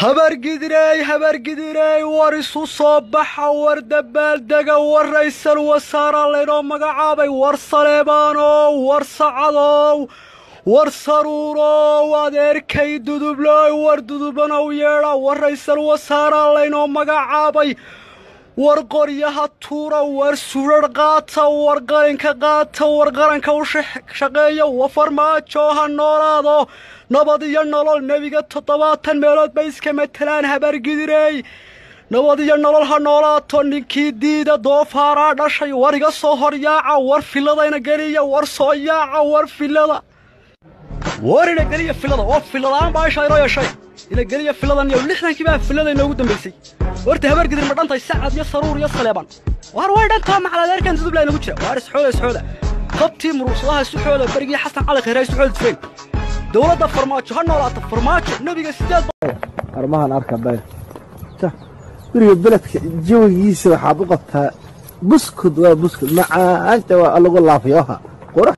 Habargidirey, Habargidirey, war isu soo baxa, war dabaaldega, war raysal wasaaraa laynoo magacaabay. War Saleebaanow, war Sacadow, war Saruurow, adeerkay Dudublooy, war Dudublanow yeedha, war raysal wasaaraa laynoo magacaabay. War qoryaha tuura, war surar qaata, war qalinka qaata, war qaranka u shaqeeya. Wa Farmaajo ha noolaado, nabad iyo nolol. Nebiga 70 meelood bay iska matelaan. Habargidirey, nabad iyo nolol ha noolaato. Ninkii diida doofaaraa dhashay. War iga soo horyaaca, war filadayna geliya, war soo yaaca, war filada, war ina geliya filada oo filadaan baasha inoo yeeshay, ina geliya filadan. Iyo 60kii baa filada inoogu dambaysay. Horta Habargidir ma dhantay? Sacad iyo Saruur iyo Saleeban, waar way dhantaa. Macaladeerkan Dudubla inagu jira. Waar isxooda, isxooda, qabtii muruursadaha isu xooda. Berigii Xasan Cali Khayre isu xoodi jireen. Dowladda Farmaajo ha noolaata. Farmaajo nebiga sideed arrimahan arka daya guriga beledka jawigiisa waxaad u qabtaa buskud, waa buskud macaanta, waa lagu laafiyoha qurux.